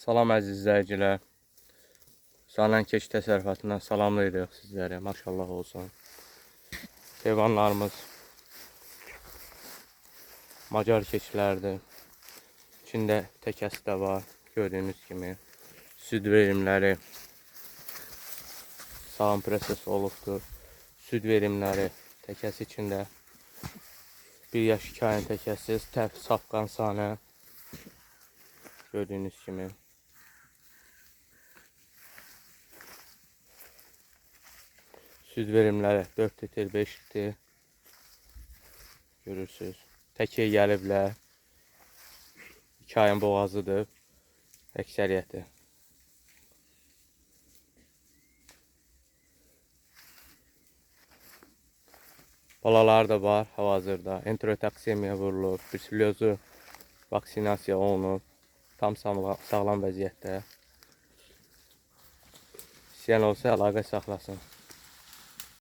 Salam əziz izləyicilər. Sanan Keçi Təsərrüfatından salamlayırıq sizləri. Maşallah olsun. Heyvanlarımız Macar keçilərdir. İçində təkəsi də var. Gördüyünüz kimi. Süd verimləri sağım prosesi olubdur. Süd verimləri təkəsi içində. 1 yaş 2 ayın təkəsi, təf safqan sanə. Gördüyünüz kimi. Süd verimləri 4 litr, 5 litr. Görürsünüz. Təkəyə gəliblər. 2 ayın boğazıdır. Əksəriyyəti. Balalar da var hal-hazırda. Enterotoksemiya vurulub, bruselyozu vaksinasiya olunub. Tam sağlam vəziyyətdə. İstəyən olsa əlaqə saxlasın.